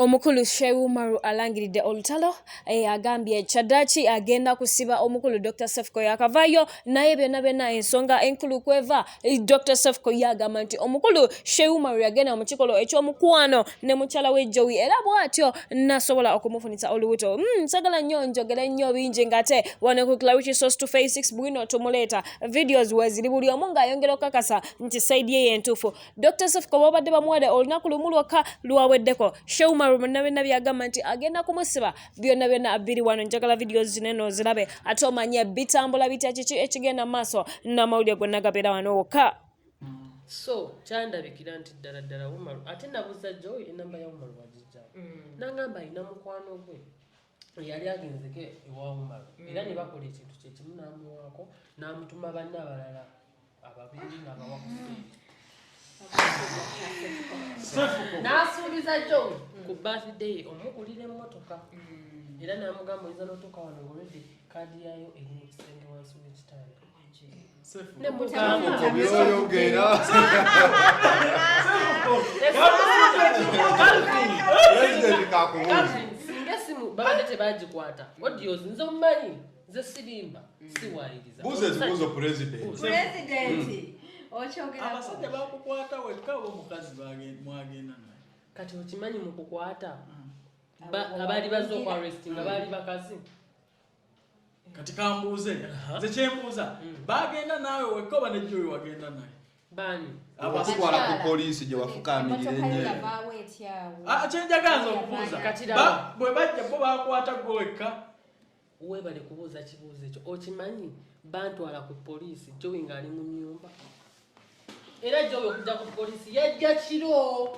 Omukulu Sheikh Umaru alangiridde olutalo, agambye kyaddaaki agenda kusiba omukulu Dr. Cephco yakavaayo naye byonna byonna ensonga enkulu kweva Dr. Cephco yagamba nti omukulu Sheikh Umaru yagenda mu kikolwa eky'omukwano ne mukyala we Joey era bw'atyo n'asobola okumufunisa olubuto. Nsagala nnyo njogere nnyo bingi ng'ate wano ku Clarity Source 256 bwino tumuleeta videos weziri buli omu ng'ayongera okukakasa nti side ye yentuufu. Dr. Cephco babadde bamuwadde olunaku lumu lwokka lwaweddeko. Sheikh Umaru byonna byonna byagamba nti agenda kumusiba byonna byonna biri wano. Njagala videos zino eno ozirabe ate omanye bitambula bitya, kiki ekigenda mu maaso n'amawulire gonna gabeera wano wokka. So kyandabikira nti ddala ddala Umaru, ate nabuuza Joy enamba ya Umaru wagijjawo, nangamba alina mukwano gwe eyali agenzeko ewa Umaru era ne bakola ekintu kyekimu, n'amuwaako n'amutuma banne abalala ababiri nga bawa ku ssente, n'asuubiza Joy ku birthday ye omugulira emmotoka era n'amugamba oyinza n'otuuka wano ng'olwedde kaadi yaayo eri mu kisenge wansi w'ekitanda. Ne mugamba Byoyogera. Pulezidenti kakubuuza. Calvin, singa esimu babadde tebagikwata, audios nze omumanyi, nze sirimba, siwaayiriza. Buuza ekibuuzo pulezidenti. Pulezidenti, okyogerako. Abasajja bakukwata wekka oba omukazi mwagenda naye? Kati okimanyi mu kukwata abaali bazze okwarrestinga baali bakazi. Kati kambuuze, nze kyembuuza, bagenda naawe wekka oba ne Joey wagenda naye? Baani? Okutwala ku poliisi gye wafukaamirira Emmotoka yo ennyo. yavaawo etyawo? Ah, kyenjagala nze okubuuza, Kati laba. Bwe bajja bo bakwata gwe wekka? Weebale kubuuza kibuuzo ekyo. Okimanyi bantwala ku poliisi Joey ng'ali mu nnyumba, era Joey okujja ku poliisi yajja kiro.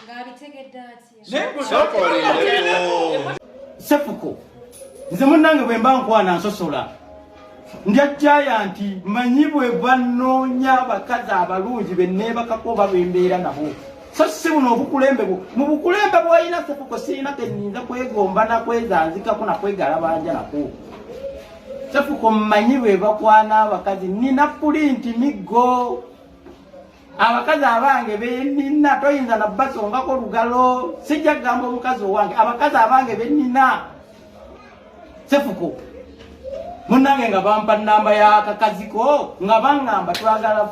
Ng'abitegedde atya? Naye gwe- Sooka olindeko. Sefuko, nze munnange bwe mba nkwana nsosola, ndya giant, manyi bwe banoonya abakazi abalungi be neebakako oba bwe mbeera nabo, so si buno obukulembe bwo mu bukulembe bw'olina. Sefuko, sirina kennyinza kwegomba nakwezanzikako nakwegalabanja nako. Sefuko, mmanyi bwe bakwana abakazi, nina pulinti miggo. Abakazi abange benina toyinza nabasongako lugalo. Sijja kugamba omukazi owange, abakazi abange benina. Sefuko munange, nga bampa namba yakakaziko nga baŋŋamba twagala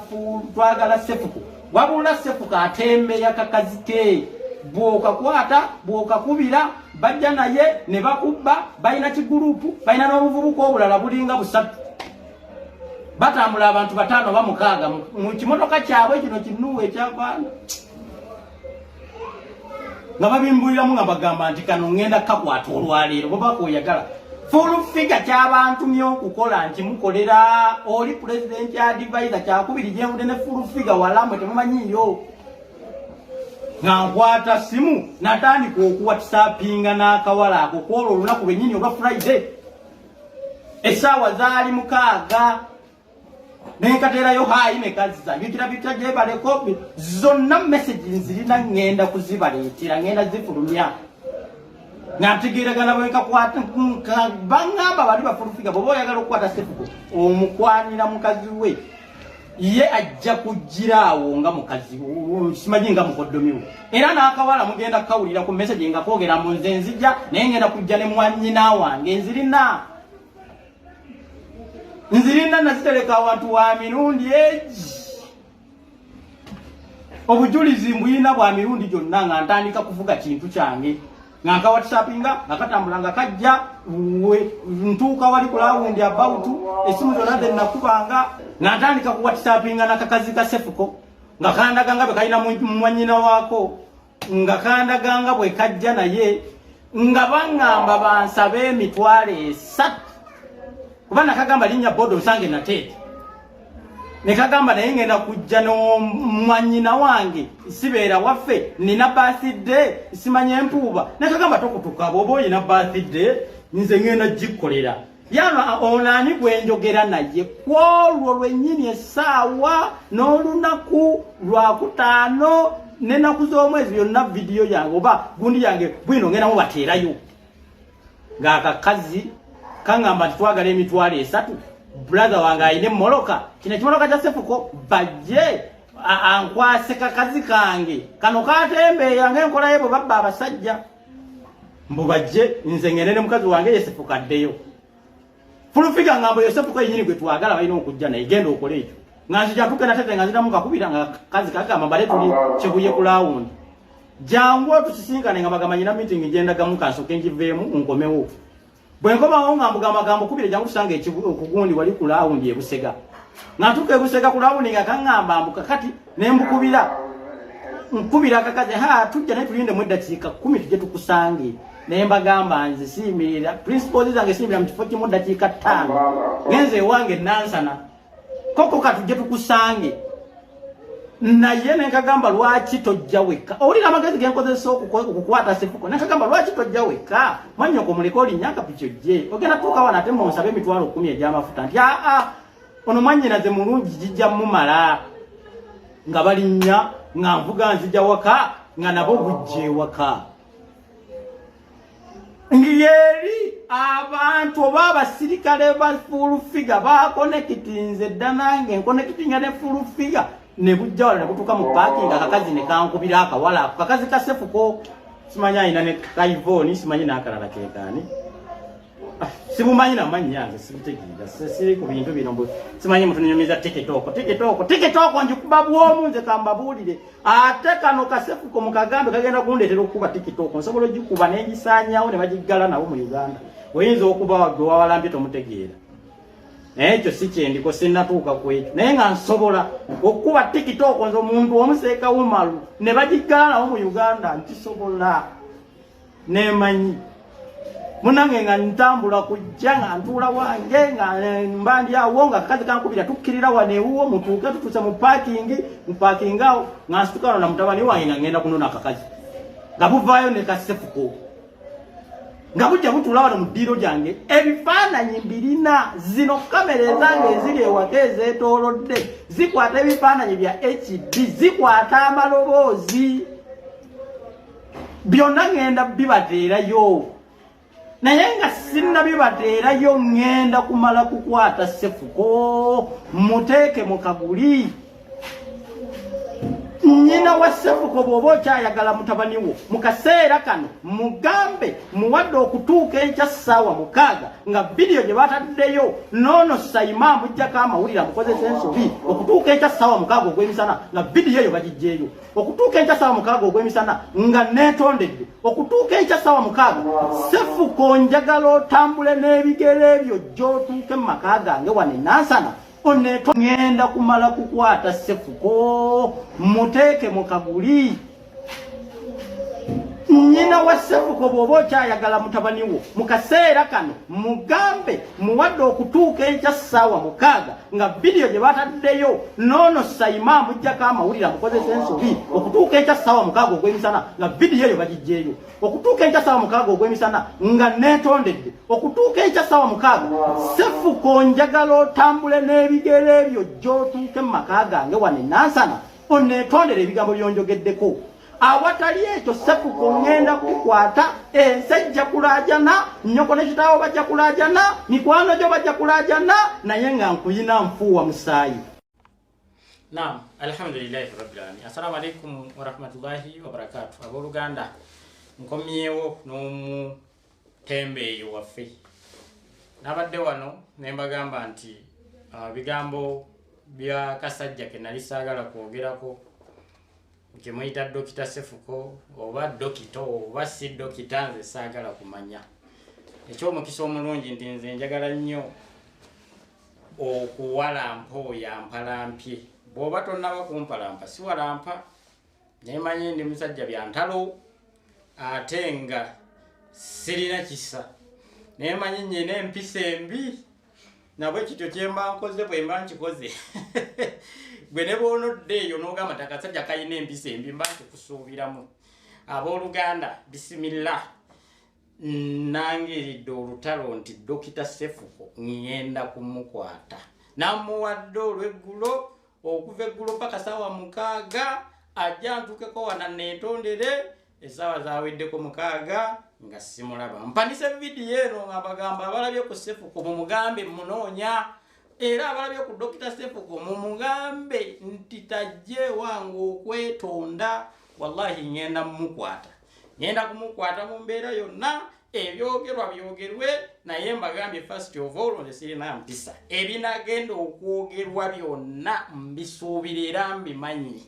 twagala Sefuko, wabula Sefuko atembeya kakazi ke, bw'okakwata bw'okakubira bajja naye ne bakubba. Balina kigurupu, balina n'obuvubuka obulala bulinga busatu, batambula abantu bataano oba mukaaga mu kimotoka kyabwe kino kinuwa ekyabaana, nga babimbuliramu nga bagamba nti kano ŋŋenda kakwata olwaleero bwebaka oyagala. Full Figure, kyabantumye okukola nti mukolera oli president advisor kyakubiri gyenvudde ne Full Figure walamwe temumanyiyo. Nga nkwata simu natandika okuwhatsappinga n'akawala ako kwolwo olunaku lwennyini olwa Friday, essaawa zaali 6, nenkateerayo hi ne kazza bitira bitya gyebaleko. Zonna message nzirina, ŋŋenda kuzibaleetera, ŋŋenda zifulumya nga ntegeeragana bwenkakwata. Baŋŋamba bali ba Full Figure, bw'oba oyagala okukwata Sefuko omukwanira mukazi we, ye ajja kujjira awo nga mukazi simanyi nga mukoddomi we. Era n'akawala mugenda kukawulira ku message nga koogera mu nze nzija naye ngenda kujja ne mwannyina wange. Nzirina, nzirina, nazitereka awantu wa mirundi egi. Obujulizi mbuyina bwa mirundi gyonna nga ntandika kuvuga kintu kyange, nga nka whatsappinga nga katambula nga kajja ntuuka wali ku round about esimu zonna ze nakubanga nga ntandika ku whatsappinga nakakazi ka Sefuko, nga kandaga nga bwe kalina mwannyina waako, nga kandaga nga bwe kajja naye, nga baŋŋamba bansabe 30,000 kuba nakagamba linnya bodo nsange nateete, nekagamba naye ngenda kujja n'omwanyina wange, sibeera waffe, nina birthday, simanya empuuba. Nekagamba tokutuka, bw'oba oyina birthday nze ngenda gikkolera. Yaba ono ani gwenjogera naye kwolwo lwennyini, essaawa n'olunaku lwakutaano n'ennaku z'omwezi byonna, vidiyo yange oba gundi yange bwino ngenda mubateerayo ng'akakazi kaŋŋamba nti twagala 30,000, brother wange alina emmoloka, kino ekimotoka kya Sefuko bajje. Ankwase kakazi kange kano katembeeya ng'enkola ye bwe babba abasajja mbu bajje nze ngende ne mukazi wange Yosefu kaddeyo. Full Figure nga mbu Yosefu kenyini gwe twagala balina okujja naye genda okole ekyo. Nga nzija tuke natete nga nziramu kakubira nga kazi kagamba mbale tuli Kibuye ku lawundi. Jangu otusisinkane nga bagamba nyina meeting gyendagamu kansooke ngiveemu nkomewo. Bwe nkomawo nga mbugamba gamba kubira jangu tusange okugundi wali ku lawundi e Busega. Nga ntuuka e Busega ku lawundi nga kaŋŋamba mbu kakati ne mbukubira. Nkubira akakazi, ha tujja naye tulindemu eddakiika 10 tujje tukusange. Naye mbagamba nze siyimirira, principles zange siyimirira mu kifo kimu ddakiika 5. Ngenze ewange Nansana. Koko katujje tukusange. Naye ne nkagamba lwaki tojja wekka? Owulira amagezi ge nkozesa okukwata Sefuko. Ne nkagamba lwaki tojja wekka? Mwannyoko muleke olinnya akapiki ojje. Ogenda tuuka wano ate munsabe emitwalo 10 egy'amafuta nti aa ono mwannyinaze mulungi gijja mumala. Nga balinnya nga nvuga nzija waka nga nabo bujja ewaka. Ngeri abantu oba abasirikale ba Full Figure bakonekitinze dda nange nkonekitinga ne Full Figure ne bujja wala ne butuuka mu parking akakazi ne kankubira akawala ako kakazi ka Sefuko simanyi alina ne Kaivoni simanyi n'akalala kekaani. Sibumanyi na mannya nze sibitegeera siri ku bintu bino mbu simanyi mutunyumiza TikTok TikTok TikTok njikuba bw'omu nze kambabuulire ate kano kasefuko mukagambe kagenda kundeetera okukuba TikTok nsobola ogikuba ne ngisaanyaawo ne bagiggala nabo mu Uganda oyinza okuba gwe wawalambye tomutegeera naye ekyo si kyendiko sinnatuuka ku ekyo naye nga nsobola okukuba TikTok nze omuntu omuseeka Umaru ne bagiggala nabo mu Uganda nkisobola nemanyi munange nga ntambula kujja nga ntuula wange nga mba ndi awo nga kakazi kankubira tukkirira wano ewuwo mutuuke tutuuse mu parking mu parking awo nga nsituka wano na mutabani wange nga ngenda kunona akakazi nga buvaayo ne kasefuko nga bujja butuula wano mu ddiiro lyange ebifaananyi mbirina zino kamera ezange eziri ewaka ezeetoolodde zikwata ebifaananyi bya HD zikwata amaloboozi byonna ngenda bibateerayo naye nga sinnabibateerayo ngenda kumala kukwata Sefuko muteeke mu kaguli. Nnyina wa Sefuko bw'oba okyayagala mutabani wo mu kaseera kano mugambe muwadde okutuuka enkya ssaawa 6 nga vidiyo gye bataddeyo n'ono Sayima amuggyako amawulire amukozesa ensobi okutuuka enkya ssaawa 6 ogw'emisana nga vidiyo eyo bagiggyeeyo okutuuka enkya ssaawa 6 ogw'emisana nga neetondedde okutuuka enkya ssaawa 6 Sefuko njagala otambule n'ebigere ebyo gy'otuuke mu maka gange wano e Nansana oneeto ngenda kumala kukwata Sefuko muteeke mu kaguli. Nnyina wa Sefuko bw'oba okyayagala mutabani wo mu kaseera kano mugambe muwadde okutuuka enkya ssaawa 6 nga vidiyo gye bataddeyo n'ono Sayima amuggyako amawulire amukozesa ensobi okutuuka enkya ssaawa 6 ogw'emisana nga vidiyo eyo bagiggyeeyo okutuuka enkya ssaawa 6 ogw'emisana nga neetondedde okutuuka enkya ssaawa 6 Sefuko njagala otambule n'ebigere ebyo gy'otuuke mu maka gange wano e Nansana oneetondere ebigambo by'onjogeddeko. Awatali ekyo Sefuko ngenda kukwata ensi ejja kulaajana nnyoko ne kitaawo bajja kulaajana mikwano gyo bajja kulaajana naye nga nkuyina nfuuwa musaayi. Naam, alhamdulillahi rabbil alamin. Assalamu alaikum warahmatullahi wabarakatuh. Abooluganda nkomyewo n'omutembeeyi waffe. Nabadde wano ne mbagamba nti bigambo bya kasajja ke nali saagala kwogerako kye muyita Dokita Sefuko oba dokita oba si dokita nze saagala kumanya. Eky'omukisa omulungi nti nze njagala nnyo okuwalampa oyo ampalampye. Bw'oba tonnaba kumpalampa siwalampa, naye manyi ndi musajja bya ntalo ate nga sirina kisa, naye manyi nnyina empisa embi nabwe kityo kye mba nkoze bwe mba nkikoze gwe ne bw'onodda eyo n'ogamba nti akasajja kalina empisa embi mba nkikusuubiramu. Abooluganda bisimillah, nangiridde olutalo nti Dokita Sefuko ngenda kumukwata. Namuwadde olw'eggulo okuva eggulo paka ssaawa 6 ajja ntuukeko wano neetondere essaawa zaaweddeko 6 nga simulaba. Mpanise vidiyo eno nga mbagamba abalabye ku Sefuko mumugambe munoonya Era abalabye ku Dr. Sefuko mumugambe nti tajje wange okwetonda, wallahi ngenda mumukwata. Ngenda kumukwata mu mbeera yonna, ebyogerwa byogerwe, naye mbagambye first of all nze sirina mpisa. Ebinagenda okwogerwa byonna mbisuubira era mbimanyi.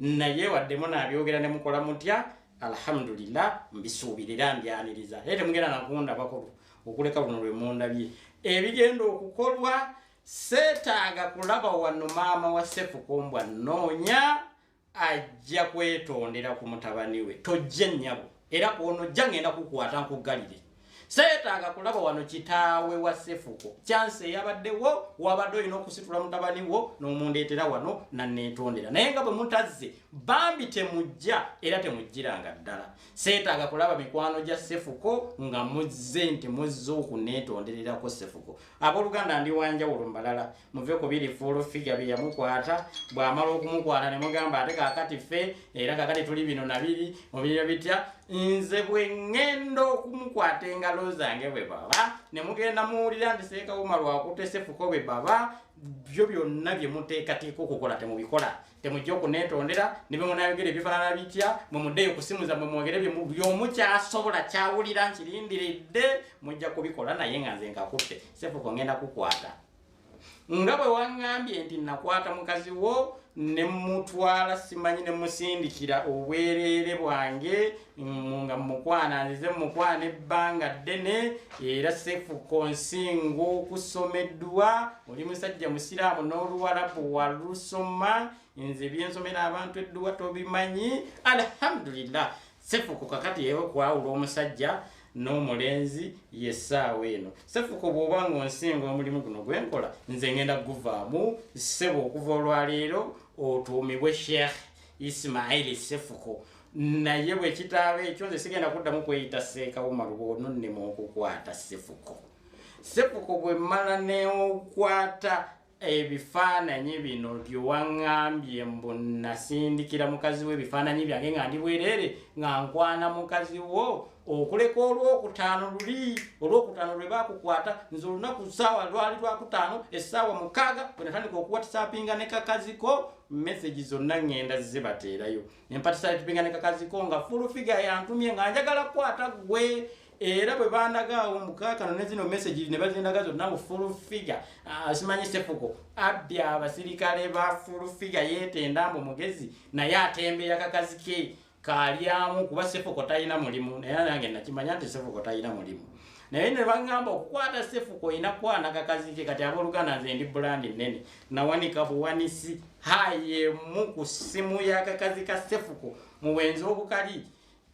Naye wadde munaabyogera ne mukola mutya, alhamdulillah mbisuubira era mbyaniriza. Naye temugenda nakundabako okuleka luno lwe mundabye. Ebigenda okukolwa seetaaga kulaba wano maama wa Sefuko mbwa nnoonya ajja kwetondera ku mutabani we. Tojja nnyabo, era kw'onojja ngenda kukwata nkuggalire. Seetaaga kulaba wano kitaawe wa Sefuko. Chance eyabaddewo, wabadde olina okusitula mutabani wo n'omundeetera wano nanneetondera. Naye nga bwe mutazze, bambi temujja era temujjiranga ddala. Seetaaga kulaba mikwano gya Sefuko nga muzze nti muzze okuneetondererako Sefuko. Abooluganda ndi wanjawulo mbalala, muve ku biri full figure bye yamukwata, bw'amala okumukwata ne mugamba ate kaakati ffe era kaakati tuli bino na biri, mubirira bitya? Nze bwe ŋŋenda okumukwata engalo zange bwe baba, ne mugenda muwulira nti Seeka Umaru akutte Sefuko bwe baba, byo byonna bye muteekateeka okukola temubikola. Temujja okuneetondera, ne bwe munaayogera ebifaanana bitya, mwe muddeyo ku ssimu zammwe mwogere by'omukyasobola kyawulira nkirindiridde, mujja kubikola naye nga nze nkakutte. Sefuko ngenda kukwata. Nga bwe waŋŋambye nti nakwata mukazi wo ne mutwala simanyi ne musindikira obwereere bwange nga mukwana nzize mukwana ebbanga ddene, era Sefuko nsinga okusomeddwa, oli musajja musiraamu n'oluwalabu walusoma, nze byensomera abantu edduwa tobimanyi. Alhamdulillah Sefuko kakati yewe kwawula omusajja n'omulenzi y'essaawa eno. Sefuko bw'oba ng'onsinga omulimu guno gwe nkola, nze ngenda kuguvaamu. Ssebo okuva olwaleero otuumibwe Sheikh Ismail Sefuko. Naye bwe kitaaba ekyo nze sigenda kuddamu kweyita Seeka Umaru bw'ononnema okukwata Sefuko. Sefuko bwe mmala n'okwata ebifaananyi bino bye waŋŋambye mbu nasindikira mukazi we ebifaananyi byange nga ndi bwereere nga nkwana mukazi wo, okuleka olwokutaano luli, olwokutaano lwe baakukwata, nze olunaku ssaawa lwali lwakutaano, essaawa 6 bwe natandika okuwhatsappinga ne kakazi ko, message zonna ŋŋenda zibateerayo. Ne mpatisapinga ne kakazi ko nga full figure yantumye nga njagala kukwata ggwe. Era bwe bandaga awo mukaakano ne zino message ne bazindaga zonna mu full figure. Simanyi Sefuko abbye abasirikale ba full figure yeetenda mbu mugezi, naye atembeeya kakazi ke kalyamu kuba Sefuko talina mulimu. Naye nange nakimanya nti Sefuko talina mulimu, naye ne baŋŋamba okukwata Sefuko olina kukwana kakazi ke. Kati abooluganda nze ndi bulandi nnene, nawanika buwanisi hayemu ku ssimu y'akakazi ka Sefuko mu bwenzi obukali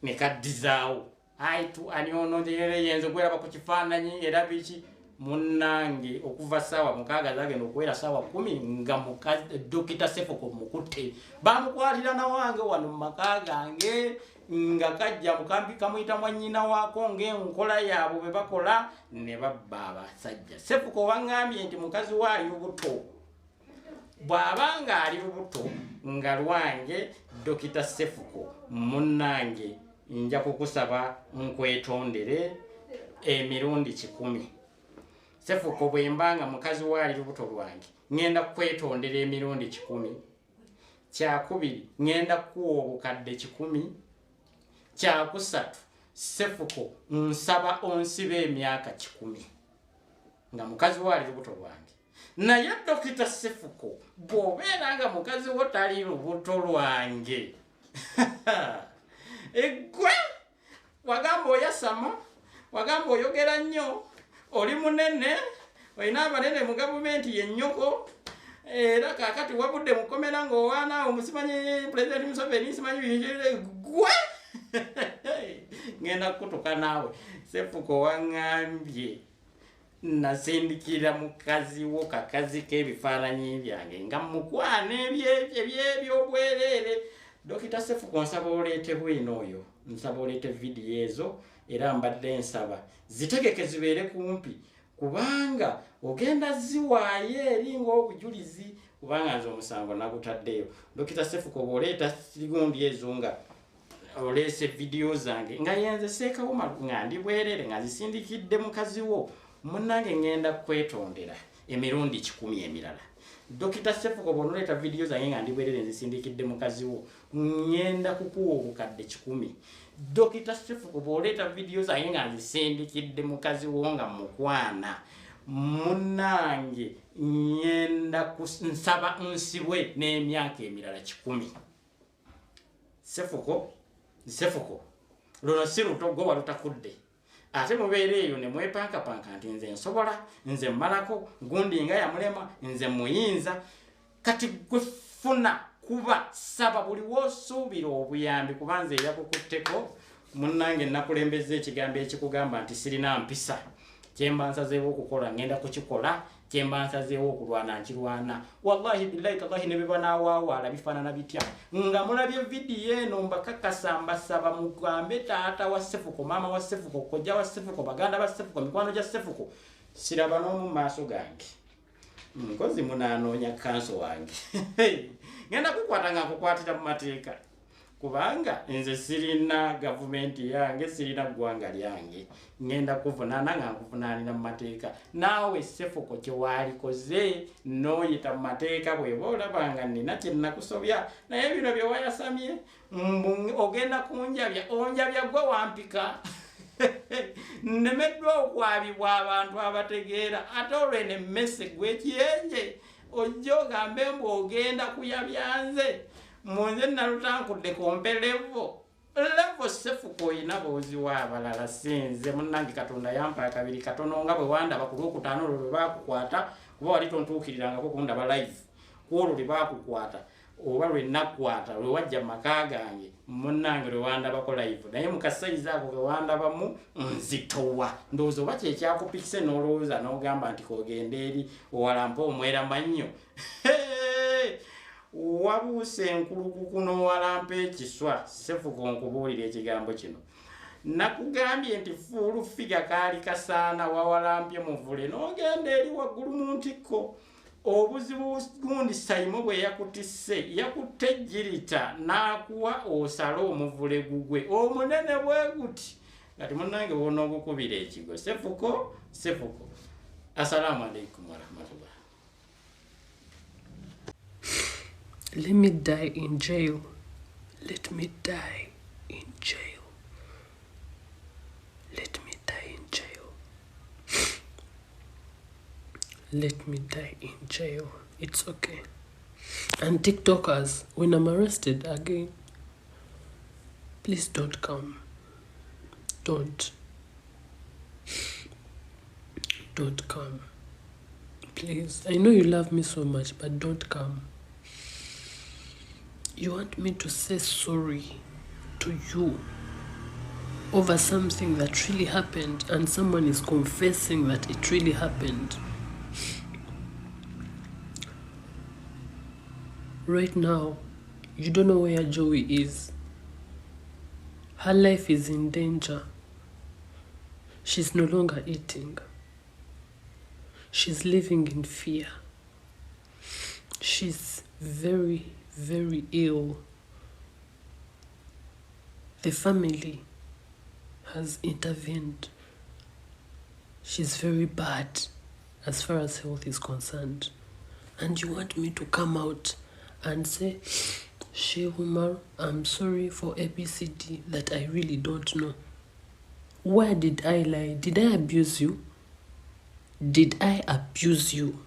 ne kaddizaawo. Aitu ani ono yenze gweraba ku kifaananyi era biki munnange okuva ssaawa 6 zagenda okuwera ssaawa 10 nga Dokita Sefuko mukutte. Bamukwatira nawange wano mu maka gange nga kajja mukambi kamuyita mwannyina waako ng'enkola yaabwe bwe bakola ne babba abasajja. Sefuko waŋŋambye nti mukazi we ali lubuto, bw'aba ng'ali lubuto nga lwange Dokita Sefuko munnange nja kukusaba nkwetondere emirundi 100. Sefuko bwe mba nga mukazi we ali lubuto lwange ŋŋenda kukwetondera emirundi 100. Kyakubiri ŋŋenda kukuwa obukadde 100. Kyakusatu Sefuko nsaba onsibe emyaka 100 nga mukazi we ali lubuto lwange. Naye Dokita Sefuko bw'obeera nga mukazi wo tali lubuto lwange, eggwe wagamba oyasama, wagamba oyogera nnyo, oli munene, olina abanene mu gavumenti yennyoko, era kaakati wavudde mu kkomera ng'owaana awo musimanyi Pulezidenti Museveni simanyi ggwe ngenda kukutuka naawe. Sefuko waŋŋambye nasindikira mukazi wo kakazi k'ebifaananyi byange nga mukwana ebyobwereere. Dokita Sefuko nsaba oleete bwino oyo, nsaba oleete vidiyo ezo, era mbadde nsaba zitegeke zibeere kumpi kubanga ogenda ziwaayo eri ng'obujulizi, kubanga nze omusango nagutaddeyo. Dokita Sefuko bw'oleeta gundi ezo nga oleese vidiyo zange nga yenze Seeka Umaru nga ndi bwereere nga nzisindikidde mukazi wo, munnange ŋŋenda kwetondera emirundi 100 emirala. Dokita Sefuko bw'onoleeta vidiyo zange nga ndi bwerere nzisindikidde mukazi wo, ŋŋenda kukuwa obukadde 100. Dokita Sefuko bw'oleeta vidiyo zange nga nzisindikidde mukazi wo nga mukwana, munnange ŋŋenda nsaba nsibwe n'emyaka emirala 100. Sefuko, Sefuko, luno si luto gwe walutakudde. Ate mubeera eyo ne mwepankapanka nti nze nsobola, nze mmalako, gundi nga yamulema, nze muyinza. Kati gwe funa kuba saba buli w'osuubira obuyambi, kuba nze eyakukutteko munnange nakulembeza ekigambo ekikugamba nti sirina mpisa. Kye mba nsazeewo okukola ngenda kukikola, kye mba nsazeewo okulwana nkirwana. Wallahi billahi tallahi ne bwe banaawawaala bifaanana bitya. Nga mulabye vidiyo eno mbakakasa mbasaba mugambe taata wa Sefuko, maama wa Sefuko, kojja wa Sefuko, baganda ba Sefuko, mikwano gya Sefuko, siraba n'omu maaso gange. Nkozi munaanoonya kanso wange. Ngenda kukwata nga nkukwatira mu mateeka. Kubanga nze sirina gavumenti yange, sirina ggwanga lyange. Ngenda kuvunaana nga nkuvunaanira mu mateeka. Naawe Sefuko kye waalikoze n'oyita mu mateeka bw'oba olaba nga nnina kye nnakusobya, naye bino bye wayasamye, mbu ogenda kunjabya, onjabya gwe wampika. Nnemeddwa okwabibwa abantu abategeera, ate olwo eno emmese gw'ekiyenje ojja ogambe mbu ogenda kuyabya nze. Munze nalutankudde kompe levo. Levo Sefuko oyina b'oziwa abalala, si nze. Munnange Katonda yampa akabiri katono nga bwe wandaba ku Lwokutaano olwo lwe baakukwata, kuba wali tontuukirirangako kundaba live. Ku olwo lwe baakukwata oba lwe nakwata lwe wajja mu maka gange, munnange lwe wandabako live. Naye mu kasayizi ako ke wandabamu nzitowa. Ndowooza oba kye kyakupikise n'olowooza n'ogamba nti k'ogende eri owalampe omwera mannyo. Wabuuse enkulukuku n'owalampa ekiswa. Sefuko nkubuulira ekigambo kino. Nakugambye nti fuulu figa kaali kasaana, wawalampye muvule n'ogenda eri waggulu mu ntikko. Obuzibu gundi Saimo bwe yakutisse, yakutte ejjirita n'akuwa osale omuvule gugwe omunene bwe guti. Kati munnange w'onoogukubira ekigo. Sefuko, Sefuko. Assalamu alaikum warahmatullah. Let me die in jail. Let me die in jail. Let me die in jail. Let me die in jail. It's okay. And TikTokers, when I'm arrested again, please don't come. Don't. Don't come. Please. I know you love me so much, but don't come. You want me to say sorry to you over something that really happened, and someone is confessing that it really happened. Right now, you don't know where Joey is. Her life is in danger. She's no longer eating. She's living in fear. She's very, very ill. The family has intervened. She's very bad as far as health is concerned. And you want me to come out and say, Sheikh Umar, I'm sorry for ABCD that I really don't know. Where did I lie? Did I abuse you? Did I abuse you?